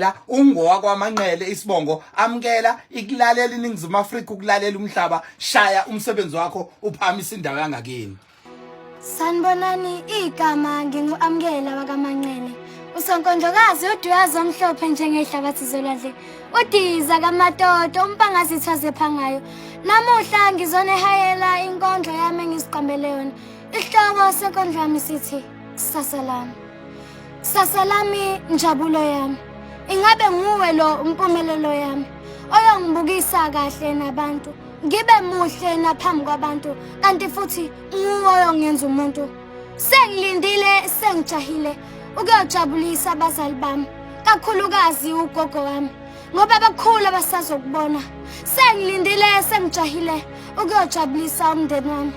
La ungowakwaManqele isibongo amukela ikulalela iNingizimu Afrika ukulalela umhlaba shaya umsebenzi wakho uphakamisa indawo yangakini. Sanibonani igama ngingu-Amukela wakaManqele. Usonkondlokazi uduyazi omhlophe njengehlabathi zolwandle. Udiza kamatoto umpangazitha zephangayo. Namuhla ngizonehayela inkondlo yami engiziqambele yona. Isihloko senkondlo yami sithi kusasa lami. Kusasa lami njabulo yami. Ingabe nguwe lo impumelelo yami oyongibukisa kahle nabantu ngibe muhle naphambi kwabantu kanti futhi nguwe oyongenza umuntu. Sengilindile sengijahile ukuyojabulisa abazali bami kakhulukazi ugogo wami ngoba bakhulu abasazokubona. Sengilindile sengijahile ukuyojabulisa umndeni wami.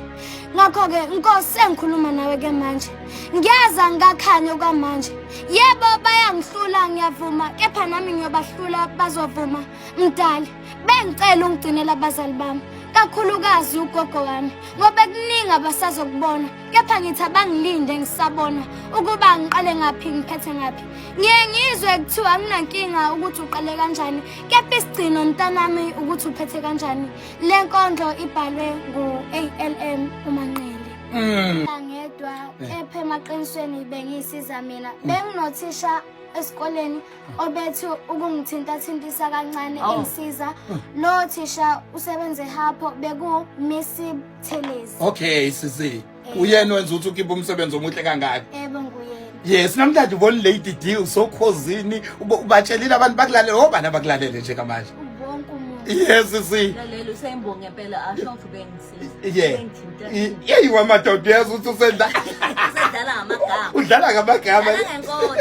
Ngakho-ke Nkosi sengikhuluma nawe ke manje. Ngiyazi angikakhanya okwamanje. Yebo bayangihlula ngiyavuma kepha nami ngiyobahlula bazovuma. Mdali bengicela ungigcinele abazali bami kakhulukazi ugogo wami ngoba kuningi abasazokubona kepha ngithi abangilinde ngisabona ukuba ngiqale ngaphi ngiphethe ngaphi. Ngiye ngizwe kuthiwa anginankinga ukuthi uqale kanjani kepha isigcino mntanami ukuthi uphethe kanjani. Le nkondlo ibhalwe ngu-ALM uManqele. Ngedwa kepha emaqinisweni bengiyisiza mina. Benginothisha esikoleni obethi ukungithintathintisa kancane engisiza. Lo thisha usebenze hapho beku Miss Thelezi. Okay sisi. Uyena wenza ukuthi ukhiphe umsebenzi omuhle kangaka. Yebo nguyena. Yes, namhlanje ubona Lady D usokhozini ubatshelile abantu bakulalele obani abakulalele nje kamanje. Wonke umuntu. Yes sisi. Lalela useyimbongi ngempela asho ukuthi ubengisiza. Yeah. Ubengithinta. Yeyi wamadoda uyazi ukuthi usedla. Usedlala ngamagama. Udlala ngamagama. Udlala ngenkolo.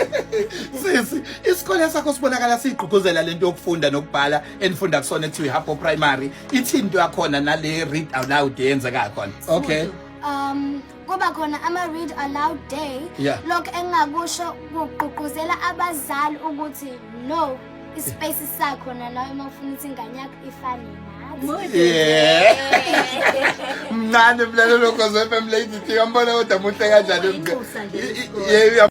Sisi, isikole sakho sibonakala sigqugquzela lento yokufunda nokubhala enifunda kusona ekuthiwa iHapo Primary. Ithini into yakhona nale read aloud eyenzeka khona? Okay. Kuba khona ama read aloud day. Lokho engingakusho kugqugquzela abazali ukuthi no ispace sakho nawe uma ufuna ukuthi ingane yakho ifane nathi. Yeah. Mncane mlalelo Khozi FM Lady D, uyambona kodwa muhle kanjani. Inxusa nje Yeah,